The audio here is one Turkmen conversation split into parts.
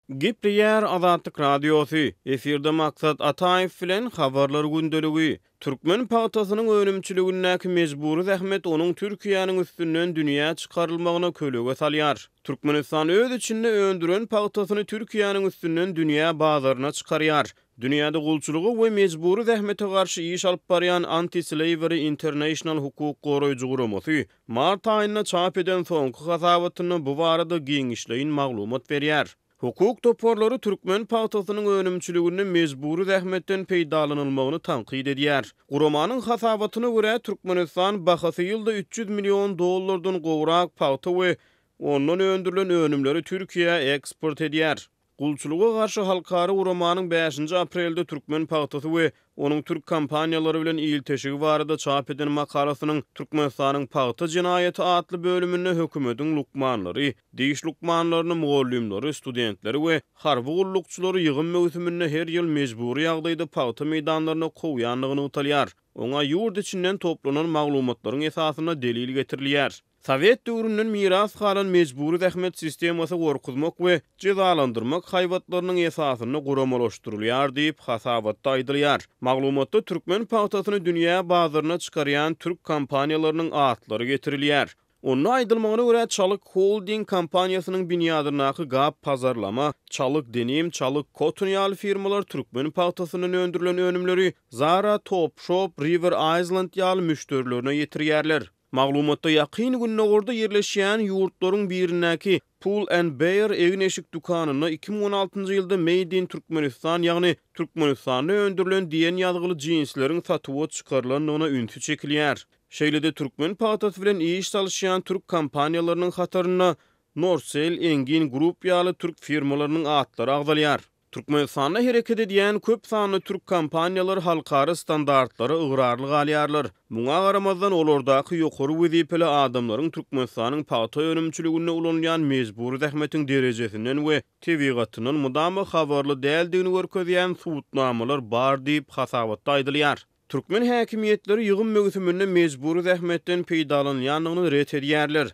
Gepleýär Azatlyk Radiosy, efirde Maksat Ataýew bilen Habarlar gündeligi. Türkmen pagtasynyň önümçiligindäki mejbury zähmet onuň Türkiýäniň üstünden dünýä çykarylmagyna kölege salýar. Türkmenistan öz içinde öndüren pagtasyny Türkiýäniň üstünden dünýä bazaryna çykarýar. Dünýäde gulçulyga we mejbury zähmete garşy iş alyp barýan Anti-Slavery International hukuk goraýjy guramasy mart aýynda çap eden soňky hasabatynda bu barada giňişleýin maglumat berýär. Hukuk toparlary türkmen pagtasynyň önümçiliginde mejbury zähmetden peýdalanylmagyny tankyt edýär. Guramanyň hasabatyna görä, Türkmenistan bahasy ýylda 300 million dollardan gowrak pagta we ondan öndürilen önümleri Türkiýä eksport edýär. Gulçulyga garşy halkara guramanyň bäşinji aprelde türkmen pagtasy we onuň türk kompaniýalary bilen ilteşigi barada çap eden makalasynyň Türkmenistanyň pagta jenaýaty atly bölüminde hökümetiň lukmanlary, diş lukmanlaryny, mugallymlary, studentleri we harby gullukçylary ýygym möwsüminde her ýyl mejbury ýagdaýda pagta meýdanlaryna kowýandygy nygtalýar. Oňa ýurt içinden toplanan maglumatlaryň esasynda delil getirilýär. Sowet döwründen miras galan mejbury zähmet sistemasy gorkuzmak we jezalandyrmak haýbatlarynyň esasynda guramalaşdyrylýar diýip, hasabatda aýdylýar. Maglumatda türkmen pagtasyny dünýä bazaryna çykarýan türk kompaniýalarynyň atlary getirilýär. Onda aýdylmagyna görä, Çalyk Holding kompaniýasynyň binýadyndaky Gap Pazarlama, Çalyk Denim, Çalyk Cotton ýaly firmalar türkmen pagtasyndan öndürilen önümleri Zara, Topshop, River Island ýaly müşderilerine ýetirýärler. Maglumatda Ýakyn Gündogarda ýerleşýän ýurtlaryň birindäki Pull and Bear egin-eşik dükanynda 2016-njy ýylda Made in Turkmenistan, ýagny Türkmenistanda öndürilen diýen ýazgyly jinsleriň satuwa çykarylandygyna ünsi çekilýär. Şeýle-de türkmen pagtasy bilen iş salyşýan türk kompaniýalarynyň hatarynda Norsel, Engin Group ýaly türk firmalarynyň atlary agzalýar. Türkmenistanda hereket edýän köp sanly türk kompaniýalary halkara standartlara ygrarly galýarlar. Muňa garamazdan, olardaky ýokary wezipeli adamlaryň Türkmenistanyň pagta önümçiliginde ulanylýan mejbury zähmetiň derejesinden we tebigatyndan mydama habarly däldigini görkezýän subutnamalar bar diýip, hasabatda aýdylýar. Türkmen häkimiýetleri ýygym möwsüminde mejbury zähmetden peýdalanylýandygyny ret edýärler.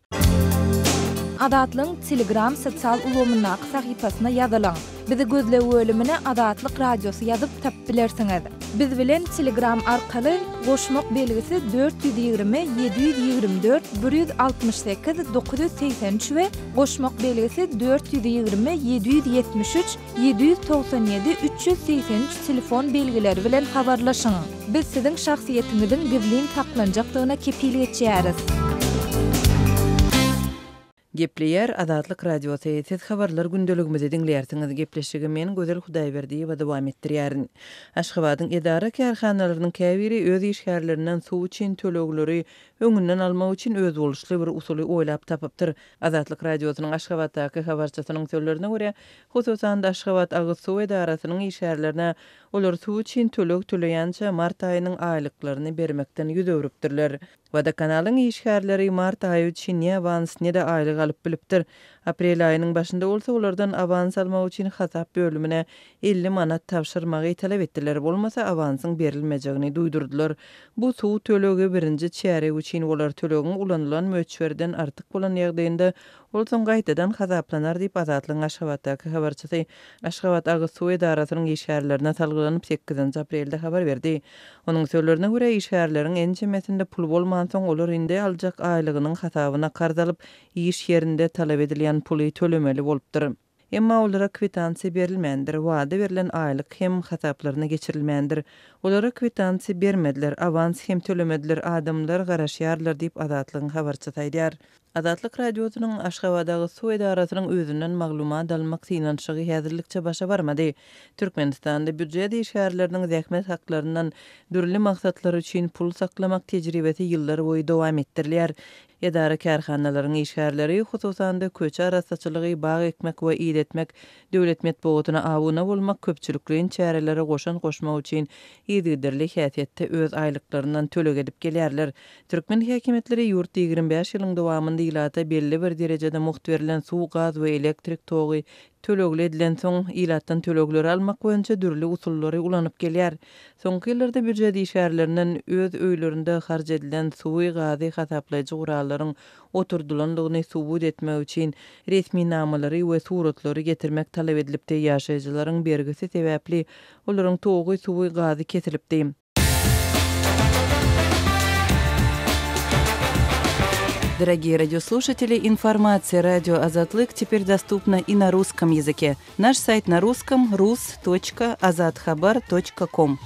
Azatlygyň Telegram sosial ulgamyndaky sahypasyna ýazylyň. Bizi gözleg bölümine Azatlyk Radiosy ýazyp tapyp bilersiňiz. Biz bilen Telegram arkaly goşmak belgisi 420 724 168 983 we goşmak belgisi 420 773 797 383 telefon belgileri bilen habarlaşyň. Biz siziň şahsyýetiňiziň gizlin saklanjakdygyna kepil geçýäris. Gepleýär Azatlyk Radiosy, Siz Habarlar gündeligimizi diňleýärsiňiz. Gepleşigi men, Gözel Hudaýberdiýewa dowam etdirýärin. Aşgabadyň edara-kärhanalarynyň käbiri öz işgärlerinden suw üçin tölegleri öňünden almak üçin özboluşly bir usuly oýlap tapypdyr. Azatlyk Radiosynyň Aşgabatdaky habarçysynyň sözlerine görä, hususan-da Aşgabat agyz suw edarasynyň işgärlerine olar suw üçin töleg töleýänçä mart aýynyň aýlyklaryny bermekden ýüz öwrüpdirler. Wodokanalyň işgärleri mart aýy üçin ne awans, ne-de aýlyk alyp bilipdir. Aprel aýynyň başynda bolsa olardan awans almak üçin hasap bölümine 50 manat tabşyrmagy talap etdiler, bolmasa awansyň berilmejegini duýdurdylar. Bu suw tölegi birinji çärýek üçin bolar, tölegiň ulanylan möçberden artyk bolan ýagdaýynda ol soň gaýtadan hasaplanar diýip, Azatlygyň Aşgabatdaky habarçysy Aşgabat agyz suw edarasynyň işgärlerine salgylanyp sekizinji aprelde habar berdi. Onuň sözlerine görä, işgärleriň ençemesinde pul bolmansoň, olar indi aljak aýlygynyň hasabyna karz alyp, iş ýerinde talap edilýän puly tölemeli bolupdyr. Emma olara kwitansiýa berilmändir, wada berlen aýlyk hem hasaplaryna geçirilmändir. Olara kwitansiýa bermediler, awans hem tölemediler, adamlar garaşýarlar diýip, Azatlygyň habarçysy aýdýar. Azatlyk Radiosynyň Aşgabatagyzsuw edarasynyň özünden maglumat almak synanyşygy häzirlikçe başa barmady. Türkmenistanda býujet işgärleriniň zähmet haklaryndan dürli maksatlar üçin pul saklamak tejribesi ýyllarboýy dowam etdirilýär. Edara-kärhanalaryň işgärleri, hususan-da, köçe arassaçylygy, bag ekmek we idetmek, döwlet metbugatyna abuna bolmak, köpçülikleýin çärelere goşant goşmak üçin yzygiderli häsiýetde öz aýlyklaryndan töleg edip gelýärler. Türkmen häkimiýetleri ýurtda 25 ýylyň dowamynda. ilata belli bir derejede mugt berlen suw, gaz we elektrik togy tölegli edilensoň, ilatdan tölegleri almak boýunça dürli usullary ulanyp gelýär. Soňky ýyllarda býujet işgärlerinden öz öýlerinde harç edilen suwy, gazy hasaplaýjy gurallaryň oturdylandygyny subut etmek üçin resminamalary we suratlary getirmek talap edilipdi, ýaşaýjylaryň bergisi sebäpli olaryň togy, suwy, gazy kesilipdi. Дорогие радиослушатели, информация радио Азатлык теперь доступна и на русском языке. Наш сайт на русском rus.azathabar.com.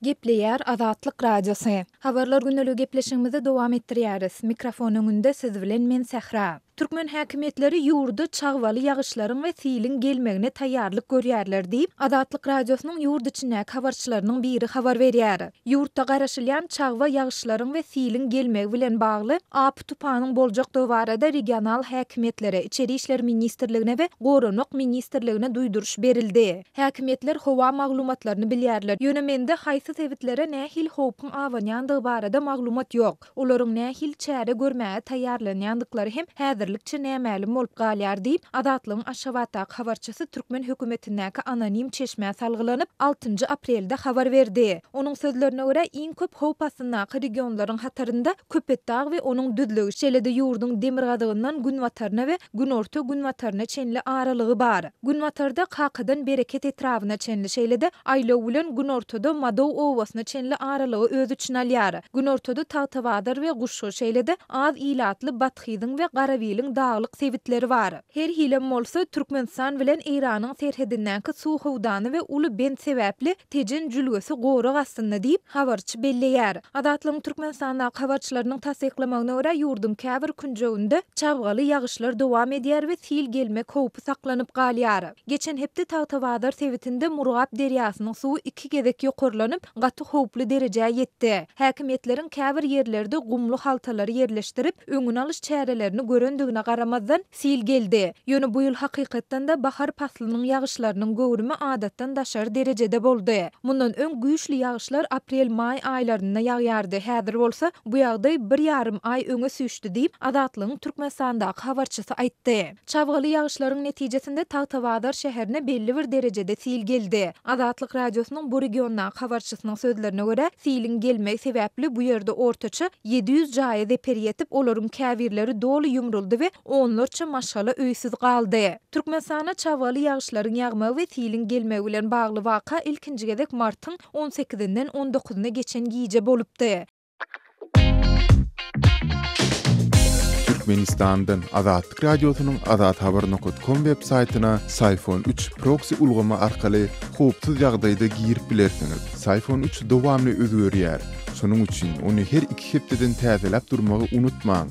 Gepleýär Azatlyk Radiosy. Habarlar gündeligi gepleşigimizi dowam etdirýäris. Mikrofon öňünde siz bilen men Sähra. Türkmen häkimiýetleri ýurda çagbaly ýagyşlaryň we siliň gelmegine taýýarlyk görýärler diýip, Azatlyk Radiosynyň ýurt içindäki habarçylarynyň biri habar berýär. Ýurtda garaşylýan çagba ýagyşlaryň we siliň gelmegi bilen bagly apy-tupanyň boljakdygy barada regional häkimiýetlere, Içeri işler ministrligine we Goranmak ministrligine duýduryş berildi. Häkimiýetler howa maglumatlaryny bilýärler, ýöne mende haýsy sebitlere nähili howpuň abanýandygy barada maglumat ýok. Olaryň nähili çäre görmäge taýýarlanýandyklary hem häzirlikçe nämälim bolup galýar diýip, Azatlygyň Aşgabatdaky habarçysy türkmen hökümetindäki anonim çeşmä salgylanyp, altynjy aprelde habar berdi. Onuň sözlerine görä, iň köp howp astyndaky regionlaryň hatarynda Köpetdag we onuň düzlügi, şeýle-de ýurduň demirgazygyndan günbataryna we günorta-günbataryna çenli aralygy bar. Günbatarda Kakadan Bereket etrabyna çenli, şeýle-de aýlaw bilen günortada Madow obasyna çenli aralygy öz içine alýar. Günortada Tagtabazar we Guşgy, şeýle-de az ilatly Bathyzyň we Garabiliň daglyk sebitleri bar. Her hilem bolsa, Türkmenistan bilen Eýranyň serhedindäki suw howdany we uly bent sebäpli Tejen jülgesi gorag astynda diýip, habarçy belleýär. Azatlygyň Türkmenistandaky habarçylarynyň tassyklamagyna görä, ýurduň käbir künjeginde çabgaly ýagyşlar dowam edýär we sil gelmek howpy saklanyp galýar. Geçen hepde Tagtabazar sebitinde Murgap derýasynyň suwy iki gezek ýokarlanyp, gaty howply derejä ýetdi. Häkimiýetleriň käbir ýerlerde gumly haltalary ýerleşdirip, öňüni alyş çärelerini görendigine garamazdan, Sil geldi. Ýöne bu ýyl hakykatdan-da bahar paslynyň ýagyşlarynyň göwrümi adatdan daşary derejede boldy. Mundan öň güýçli ýagyşlar aprel-maý aýlarynda ýagýardy, häzir bolsa bu ýagdaý bir ýarym aý öňe süýşdi diýip, Azatlygyň Türkmenistandaky habarçysy aýtdy. Çabgaly ýagyşlaryň netijesinde Tagtabazar şäherine belli bir derejede sil geldi. Azatlyk Radiosynyň bu regiondaky habarçysynyň sözlerine görä, siliň gelmegi sebäpli bu ýerde ortaça 700 jaýa zeper ýetip, olaryň käbirleri doly ýumruldy we onlarça maşgala öýsüz galdy. Türkmenistanda çabgaly ýagyşlaryň ýagmagy we siliň gelmegi bilen bagly waka ilkinji gezek martyň on sekizinden on dokuzyna geçen gije bolupdy. Türkmenistandan Azatlyk Radiosynyň Azathabar nokat kom web saýtyna Syfon üç proksi ulgamy arkaly howpsuz ýagdaýda girip bilersiňiz. Syfon üç dowamly özgerýär. Şonuň üçin ony her iki hepdeden täzeläp durmagy unutmaň.